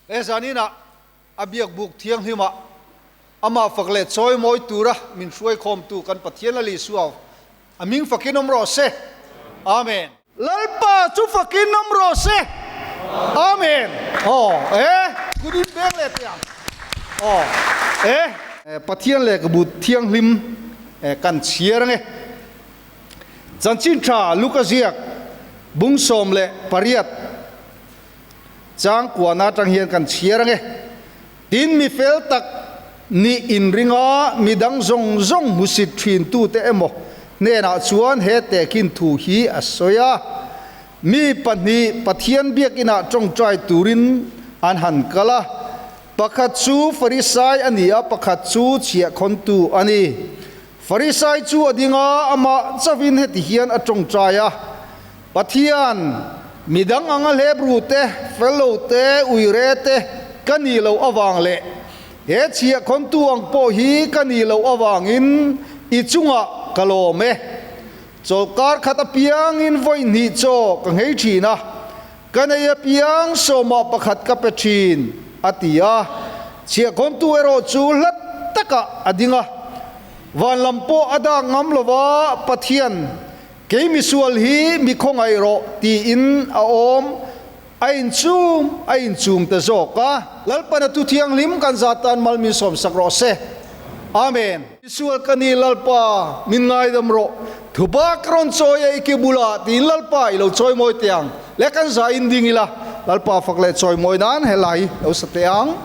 He zaninah a biakbuk thianghlimah amah fak leh chawimawi tura min hruaikhawmtu kan Pathian Lal Isua a hming fakin awm rawh se. Amen. Lalpa chu fakin awm rawh se. Amen. Aw e, kut in beng leh teh ang. Aw e. Pathian lehkhabu thianghlim kan chhiar ange. Chanchin tha Luka ziak bung 18 chang kuana atang hian kan chhiar ange. Tin mi fel tak nih inringa midang zawng zawng hmusit thin tute emaw hnenah chuan he tehkhin thu hi a sawi a, Mi pahnih Pathian biakinah tawngtai turin an han kal a, pakhat chu Farisai a ni a, pakhat chu chhiahkhawntu a ni. Farisai chu a ding a, amah chauhin heti hian a tawngtai a, Pathian, midang anga hlep te, fel lo te, uire te ka nih loh avang leh he chhiahkhawntu ang pawh hi ka nih loh avangin i chungah ka lawm e. Chawlhkar khat apiangin vawi hnih chaw ka nghei thin a, ka nei apiang sawmah pakhat ka pe thin, a ti a. Chhiahkhawntu erawh chu hlat takah a ding a, van lam pawh a dak ngam lova Pathian, Kei misual hi mi khawngaih rawh tiin a awm, a inchum a inchum ta zawk a. Lalpan a tu thianghlim kan zat tan mal min sawmsak rawh se. Amen. Misual ka ni Lalpa, min ngaidam rawh. Thuba ka rawn chawi a i ke bulah tiin Lalpa i lo chawi mawi teh ang. Le kan za in ding ila, Lalpa fak leh chawi mawi nan helai lo sa teh ang.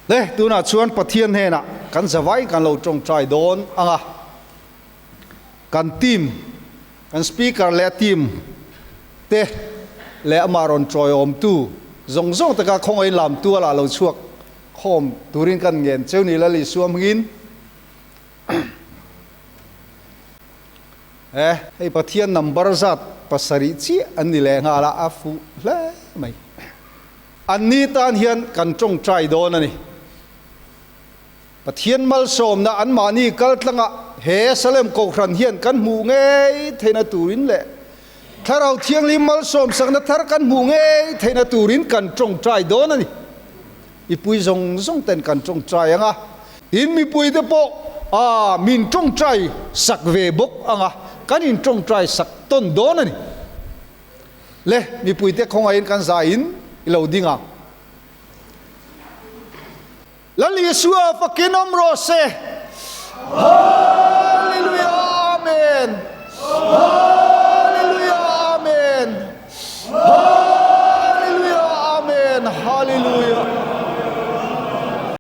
Le, tunah chuan Pathian hnenah kan zavai kan lo tawngtai dawn ang a, kan team, kan speaker leh a team te leh amah rawn tawiawmtu zawng zawng taka khawngaihin lam tualah lo chhuak khawm turin kan ngen cheu ni Lal Isua hmingin. E, hei Pathian number zat pasarih chiah an ni leh nghal a, a fuh hle mai. Anni tan hian kan tawngtai dawn a ni. Pathian malsawmna anmahni kaltlanga he Salem Kohhran hian kan hmuh ngei theihna turin leh Thlarau Thianghlim malsawmsakna thar kan hmuh ngei theihna turin kan tawngtai dawn a ni. Mipui zawng zawng ten kan tawngtai ang a, tin mipuite pawh a min tawngtai sak ve bawk ang a, kan intawngtai sak tawn dawn a ni. Le, mipuite khawngaihin kan zaiin i lo ding ang. Lal Isua fakin awm rawh se. Hallelujah Amen.